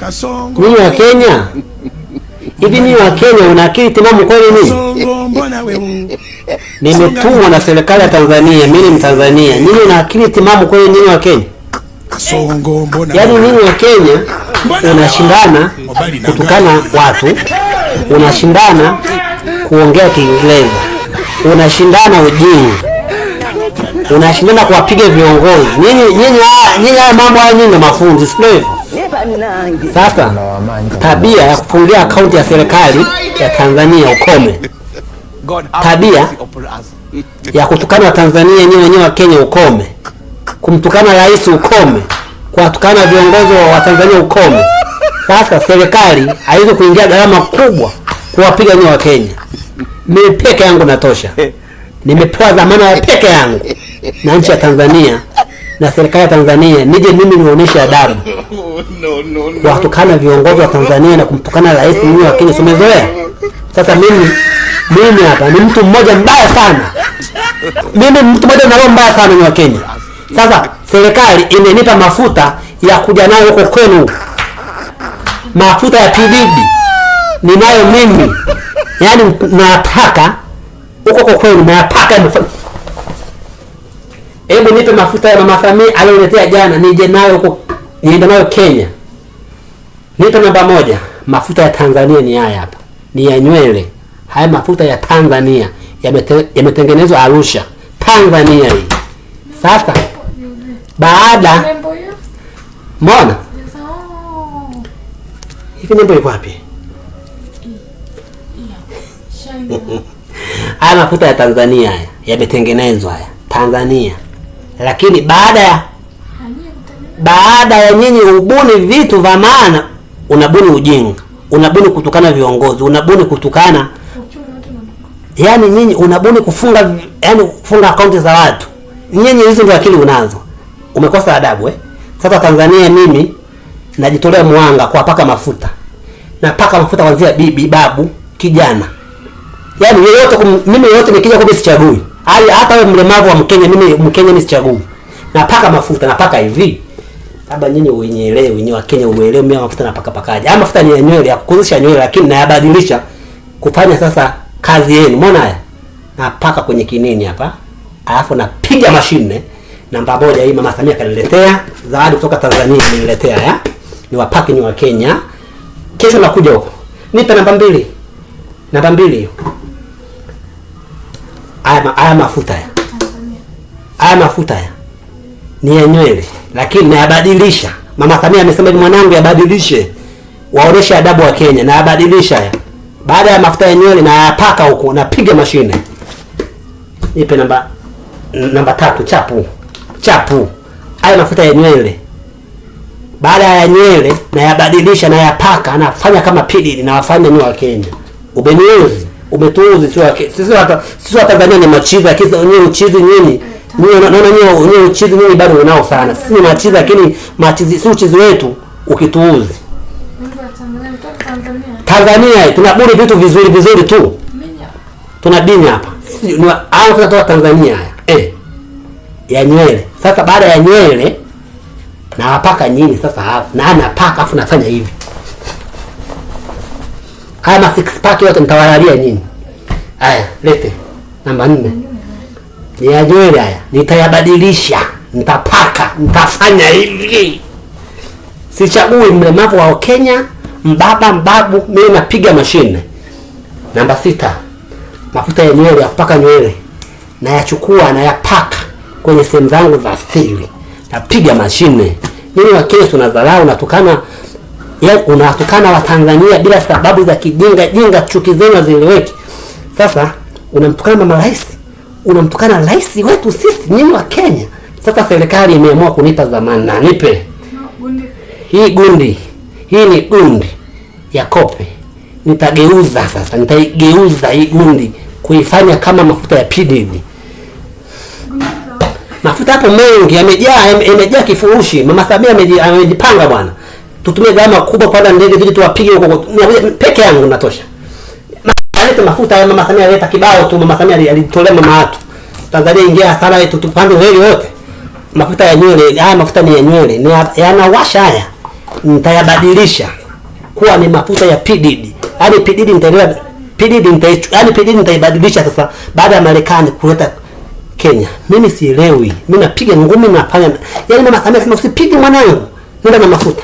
Kasongo. Ninyi wa Kenya? Hivi ninyi wa Kenya una akili timamu kweli nini? Kasongo, mbona wewe? Nimetumwa na serikali ya Tanzania, mimi ni Mtanzania. Ninyi una akili timamu kweli ninyi wa Kenya? Kasongo, mbona Yaani wewe? ninyi wa Kenya unashindana kutukana watu, unashindana kuongea Kiingereza, unashindana ujinga, unashindana kuwapiga viongozi. Nyinyi haya mambo haya nyinyi ndio mafundi, si ndio hivyo? Sasa tabia ya kufungia akaunti ya serikali ya Tanzania ukome. Tabia ya kutukana Tanzania nyinyi wenyewe wa Kenya ukome. Kumtukana rais ukome. Kuwatukana viongozi wa Tanzania ukome. Sasa serikali haiwezi kuingia gharama kubwa kuwapiga nyinyi wa Kenya. Mimi peke yangu natosha. Nimepewa dhamana ya peke yangu na nchi ya Tanzania na serikali ya Tanzania, nije mimi nionyeshe adabu. Kuwatukana viongozi wa Tanzania na kumtukana rais nyinyi wa Kenya umezoea. Sasa mimi hapa ni mtu mmoja mbaya sana. Mimi mtu mmoja na roho mbaya sana ni wa Kenya. Sasa serikali imenipa mafuta ya kuja nayo huko kwenu. Mafuta ya PDD ninayo mimi. Yaani napaka huko kwa kwenu, napaka. Hebu nipe mafuta ya Mama Samia aliyoniletea jana nije nayo huko, niende nayo Kenya. Nipe namba moja. Mafuta ya Tanzania ni haya hapa. Ni ya nywele. Haya mafuta ya Tanzania yametengenezwa Arusha, Tanzania hii. Sasa baada mbona hivi nembo iko wapi? Haya mafuta ya Tanzania haya yametengenezwa haya Tanzania. Lakini baada ya nyinyi ubuni vitu vya maana, unabuni ujinga, unabuni kutukana viongozi, unabuni kutukana, yaani nyinyi unabuni kufunga, yaani kufunga akaunti za watu. Nyinyi hizo ndio akili unazo. Umekosa adabu eh? Sasa Tanzania mimi najitolea mwanga kwa paka mafuta. Napaka mafuta kuanzia bibi, babu, kijana. Yaani yeyote mimi yeyote nikija kwa sichagui. Hata wewe mlemavu wa Mkenya, mimi Mkenya mimi sichagui. Napaka mafuta, napaka hivi. Labda nyinyi unyelewe, nyinyi wa Kenya uelewe mimi mafuta napaka pakaje. Haya mafuta ni ya nywele, ya kukuzisha nywele, lakini nayabadilisha kufanya sasa kazi yenu. Umeona haya? Napaka kwenye kinini hapa. Alafu napiga mashine. Namba moja hii Mama Samia kaniletea, zawadi kutoka Tanzania ameniletea ya. Ni wapake ni wa Kenya. Kesho nakuja huko. Nipe namba mbili. Namba mbili hiyo. Haya mafuta haya. Haya mafuta haya ni ya nywele, lakini nayabadilisha. Mama Samia amesema hivi, mwanangu yabadilishe. Waoneshe adabu wa Kenya, nayabadilisha haya. Baada ya mafuta ya nywele nayapaka huko, napiga mashine. Nipe namba tatu, chapu. Chapu. Haya mafuta ya nywele. Baada ya nywele nayabadilisha, nayapaka, nafanya kama pili, nawafanya nyinyi wa Kenya. Ubeniuzi, umetuuzi sio wa sisi wa Tanzania ni machizi, lakini nyinyi uchizi nyinyi. Nyinyi naona nyinyi uchizi nyinyi bado unao sana. Sisi ni machizi, lakini machizi si uchizi wetu ukituuzi. Tanzania tunabuni vitu vizuri vizuri tu. Tunabinya hapa. Hao tunatoka Tanzania haya. Ya nywele. Sasa baada ya nywele nawapaka nyinyi sasa hapa. Na napaka afu nafanya hivi. Haya ma six pack yote nitawalalia nyinyi. Haya, lete namba 4. Ni ya nywele haya. Nitayabadilisha, nitapaka, nitafanya hivi. Sichagui mlemavu wa Kenya, mbaba, mbabu, mimi napiga mashine. Namba 6. Mafuta ya nywele ya kupaka nywele. Nayachukua nayapaka kwenye sehemu zangu za asili. Napiga mashine. Mimi wa Kenya tunadharau, unatukana, yaani unatukana wa Tanzania bila sababu za kijinga jinga, chuki zenu hazieleweki. Sasa unamtukana mama rais, unamtukana rais wetu sisi nyinyi wa Kenya. Sasa serikali imeamua kunipa dhamana, nipe hii gundi. Hii ni gundi ya kope. Nitageuza sasa, nitaigeuza hii gundi kuifanya kama mafuta ya PDD. Mafuta hapo mengi yamejaa, yamejaa kifurushi. Mama Samia amejipanga bwana. Tutumie gharama kubwa kupanda ndege tuje tuwapige huko. Peke yangu natosha. Alete mafuta ya Mama Samia, aleta kibao tu. Mama Samia alitolea mama watu. Tanzania ingia hasara yetu, tupande reli yote. Mafuta ya nywele, haya mafuta ni ya nywele, ni yanawasha haya. Nitayabadilisha kuwa ni mafuta ya PDD. Yaani PDD nitaelewa, PDD yaani PDD nitaibadilisha sasa baada ya Marekani kuleta Kenya. Mimi sielewi. Mimi napiga ngumi, nafanya. Yaani Mama Samia akasema usipige mwanangu. Nenda na mafuta.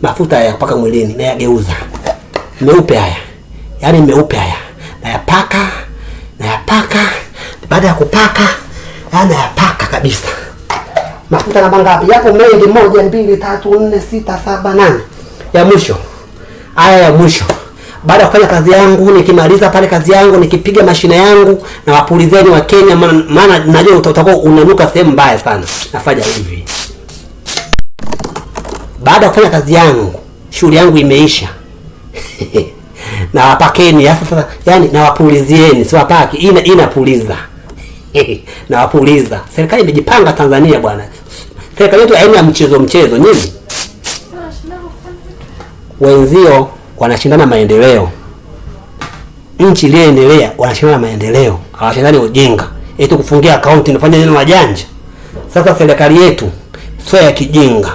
Mafuta haya paka mwilini na yageuza. Meupe haya. Yaani meupe haya. Nayapaka, nayapaka. Baada ya kupaka, yaani nayapaka kabisa. Mafuta namba ngapi? Yapo mengi, 1 2 3 4 6 7 8. Ya mwisho. Haya ya mwisho. Baada ya kufanya kazi yangu, nikimaliza pale kazi yangu, nikipiga mashine yangu na wapulizeni wa Kenya, maana najua utakuwa unanuka sehemu mbaya sana. Nafanya hivi. Baada ya kufanya kazi yangu, shughuli yangu imeisha. Na wapakeni sasa, yani na wapulizieni, si wapaki, inapuliza. Na wapuliza. Serikali imejipanga Tanzania bwana. Serikali yetu haina mchezo mchezo nyinyi. Wenzio wanashindana maendeleo. Nchi iliyoendelea wanashindana maendeleo, hawashindani ujinga. Eti kufungia akaunti inafanya nini wajanja? Sasa serikali yetu sio ya kijinga.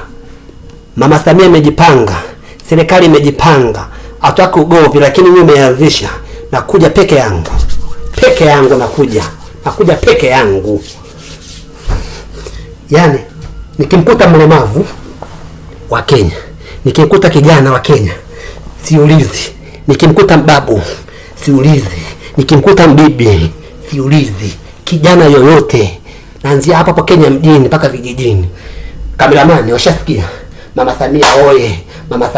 Mama Samia amejipanga, serikali imejipanga. Hataki ugomvi, lakini mimi nimeanzisha. Nakuja peke yangu. Peke yangu nakuja. Nakuja peke yangu. Yaani nikimkuta mlemavu wa Kenya, nikimkuta kijana wa Kenya, siulizi. Nikimkuta mbabu, siulizi. Nikimkuta mbibi, siulizi. Kijana yoyote, naanzia hapa hapa Kenya mjini mpaka vijijini. Kameramani washasikia. Mama Samia oye. Mama